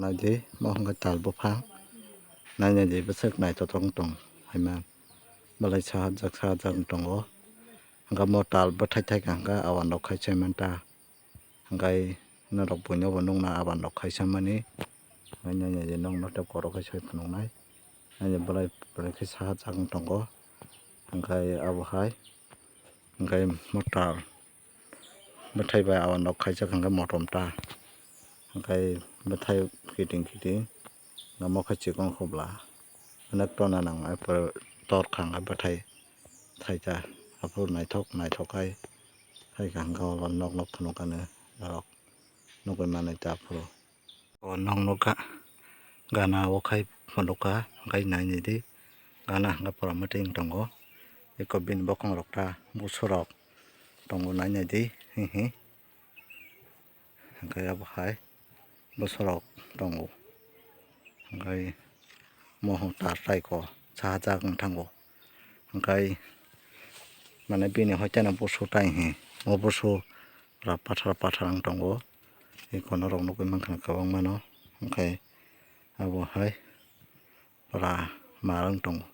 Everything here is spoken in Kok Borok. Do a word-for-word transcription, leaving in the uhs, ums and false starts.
Naidi, mo hwnkhe tal buphang. Nainai di bwswk naithotok wng tong, hai man. Belai sahajak sahajak wng tongo. Hwnkhe mo tal bwthai thai hwnkhe awan rok khai chai man ta. Hwnkhe norok buino bo nukna awan rok khai chamani. Hwnkhe nainai di nokno tei korok khai soi phunuknai. Nainai belai belai khe sahajak wng tongo. Hwnkhe abo hai. Hwnkhe mo tal bwthai bai awan rok khaijak hwnkhe motom ta. Hwnkhe bwthai kiting kiting omo khe chikon khobla. Onek tona nang ai pore tor kha hwnkhe bwthai thaita. Aphuru naithok naithok khai khaikha hwnkhe olo nok nok phunukani norok nugwi manwi ta aphuru. O nok nukha gana o khai phunukha hwnkhe nainai di gana hwnkhe pura mwtwi wng tongo. Eko bini bokong rok ta busu rok tongo nainai di hihi. Hwnkhe abo hai bwsarok tongo. Hwnkhe mohor tar tai ko sahajak wng thango. Hwnkhe mane bini hoiteno busu tai hi. O busu pura pathar pathar wng tongo. Tei kono rok nugwi mankha kwbangmano. Hwnkhe abo hai pura mar wng tongo.